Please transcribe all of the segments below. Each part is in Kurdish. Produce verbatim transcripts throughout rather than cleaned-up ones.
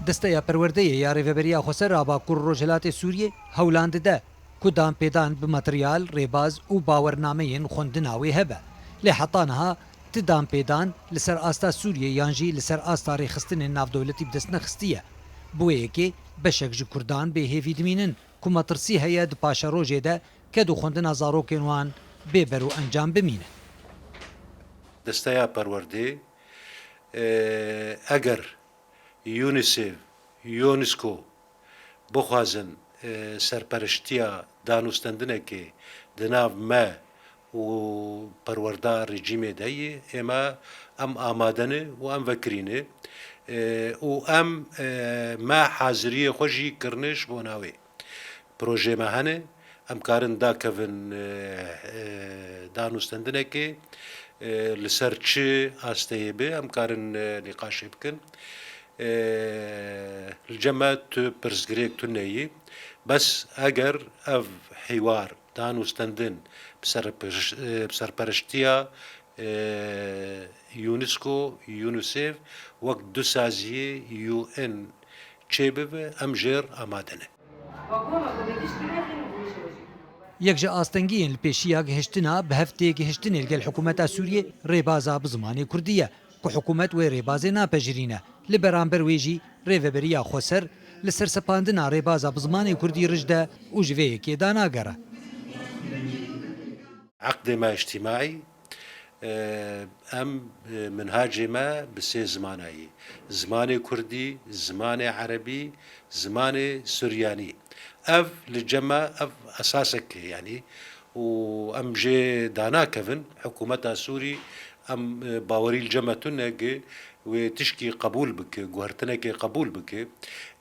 Desteya Perwerdeyê ya Rêveberiya Xweser a Bakur Rojhilatê Sûriyê hewlan dide ku danpêdan bi materyal, rêbaz û bawernameyên xwendina wê hebe. Lê heta niha ti danpêdan li ser asta Sûriyê yan jî li ser asta rêxistinên navdewletî bi dest nexistiye. Bi wê yekê beşek ji Kurdan bêhêvî dimînin ku metirsî heye di paşerojê de ked û xwendina zarokên wan bê ber û encam bimîne. Desteya Perwerdê, e, eger UNICEF, UNESCO bixwazin, e, serperiştiya danûstendinekê di nav me û perwerda rejîmê de yî, ême em amade ne û em vekirî ne, e, û em, e, me haziriyê xwe jî kirine ji bona wê. Projeyê me hene, em karin dakevin, e, e, danûstendinekê, e, li ser çi asteyê be, em karin, e, nîqaşê bikin. E, li cem me tu pirsgirêk tune yî. Bes eger ev hêwar, danûstendin bi serperiş-, e, bi serperiştiya, e, UNESCO, UNICEF wek du saziyê U N çêbibe, em jêr amade ne. Yek ji astengiyên li pêşiya gihiştina bi hev tê gihiştinê li gel hikûmeta Sûriyê rêbaza bi zimanê kurdî ye, ku hikûmet wê rêbazê napejirîne. Li beramber wê jî Rêveberiya Xweser li sersepandina rêbaza bi zimanê kurdî rij de û ji vê yekê danagere. Eqdê me îctîmaî, e, em, e, minhacê me bi sê zimana yî. Zimanê kurdî, zimanê erebî, zimanê suryanî. Ev li cem me ev esasek e, yanî û em jê danakevin, hikûmeta Sûrî em, e, bawerî li cem me tune gi wê tişkî qebûl bike, guhertinekê qebûl bike.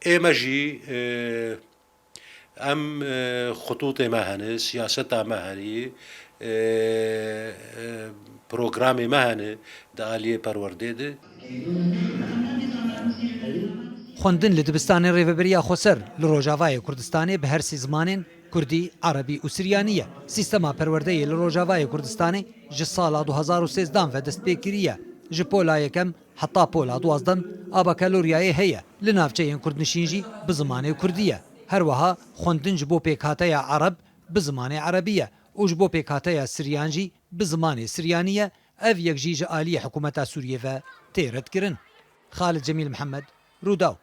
Ê me jî, e, Em, e, xitûtê me hene, siyaseta me hene, e, e, programê me hene di aliyê perwerdê de. Xwendin li dibistanên Rêveberiya Xweser li Rojavayê Kurdistanê bi her sê zimanên kurdî, erebî û siryanî ye. Sîstema perwerdeyê li Rojavayê Kurdistanê ji sala du hezar û sêzdeh ve dest pê kiriye. Ji pola yekem heta pola duwazdeh a bakaloryayê heye. Li navçeyên kurdnişîn jî bi zimanê kurdî ye. Her wiha xwendin ji bo pêkhateya ereb bi zimanê erebî ye û ji bo pêkhateya siryan jî bi zimanê siryanî ye, ev yek jî ji aliyê hikûmeta Sûriyê ve tê redkirin. Xalid Cemîl Mihemed, Rûdaw.